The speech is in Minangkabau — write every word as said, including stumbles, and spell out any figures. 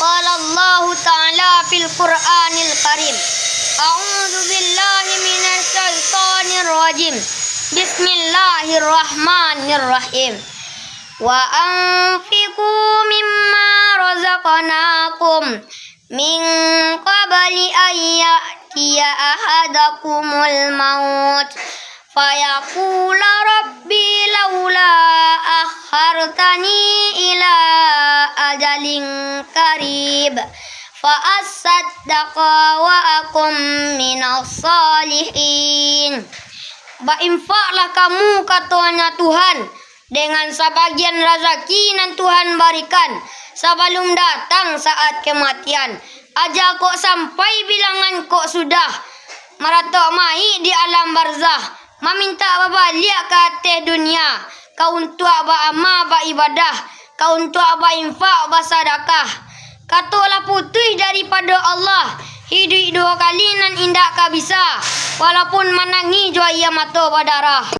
Qala Allahu Ta'ala fil Qur'anil Karim. A'udzu billahi minasy syaithanir rajim. Bismillahirrahmanirrahim. Wa anfiqu mimma razaqnakum min qabli an ya'tiya ahadakumul maut fayaqula rabbi laula akhartani ila ajalin qarib fa asaddaqa wa akun minas salihin. Bainfaklah kamu, katonya Tuhan, dengan sabagian razaki nan Tuhan barikan sabalum datang saat kematian. Aja kok sampai bilangan kok sudah, maratok mayik di alam barzah, mamintak babaliak ka ateh dunia, ka untuak baamal baibadah, ka untuak bainfak basadakah. Katolah putuih daripado Allah, hiduik duo kali nan indak ka bisa, walaupun manangih jo aia mato badarah.